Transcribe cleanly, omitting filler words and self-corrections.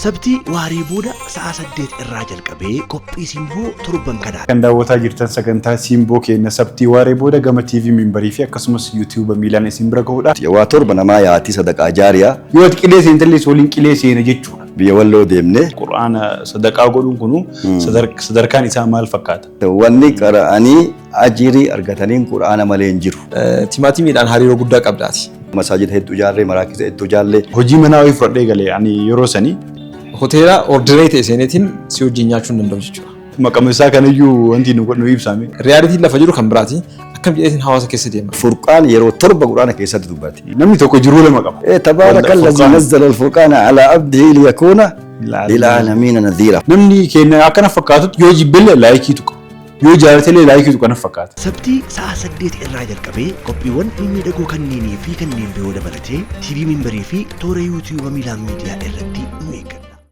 Sabtii waaree booda sa'a 8 irraa jalqabee qophii Simboo torban kanaa. Kan daawwataa jirtan sagantaa Simboo keenya Sabtii waaree booda gama TV Mimbarii fi akkasumas YouTube miilaan isin bira gahudha. Waa torba namaa yaati sadaqaa jaariyaa. Yoo ati qilee seentellee si waliin qilee seena jechuudha. Biyya walloo deemne. Qur'aana sadaqaa godhuun kunu sadarkaan isaa maal fakkaata? Wanni qara'anii ajirii argataniin qur'aana malee hin jiru. Timaatimiidhaan hariiroo guddaa qabdaati. Masaajida hedduu ijaarree, maraakisa hedduu ijaarree. Hojii manaa wayii fudhadhee gale ani yeroo sanii. Hoteela ordireey ta'e seeneetiin si wajjin nyaachuu hin danda'u jechuudha. Maqama isaa kanayyuu wanti nu nu ibsame. Riyaalitiin lafa jiru kan biraati. Akkam jedheetiin hawaasa keessa deema. Furqaan yeroo torba qur'aana keessatti dubbate. Namni tokko jiruu lama qaba. Ee tabaaraka allazii nazzala al-furqaana alaa abdihi liyakuuna lil'aalamiina nadhiira. Namni keenya akkana fakkaatutti yoo jibbellee laayikii tuqa. Yoo jaalatellee laayikii tuqa na fakkaata. Sabtii sa'a 8 irraa jalqabee qophiiwwan mimmiidhagoo kanneenii fi kanneen biroo dabalatee TV Mimbarii fi toora YouTube Miilaan Miidiyaa irratti nu eeggadhaa.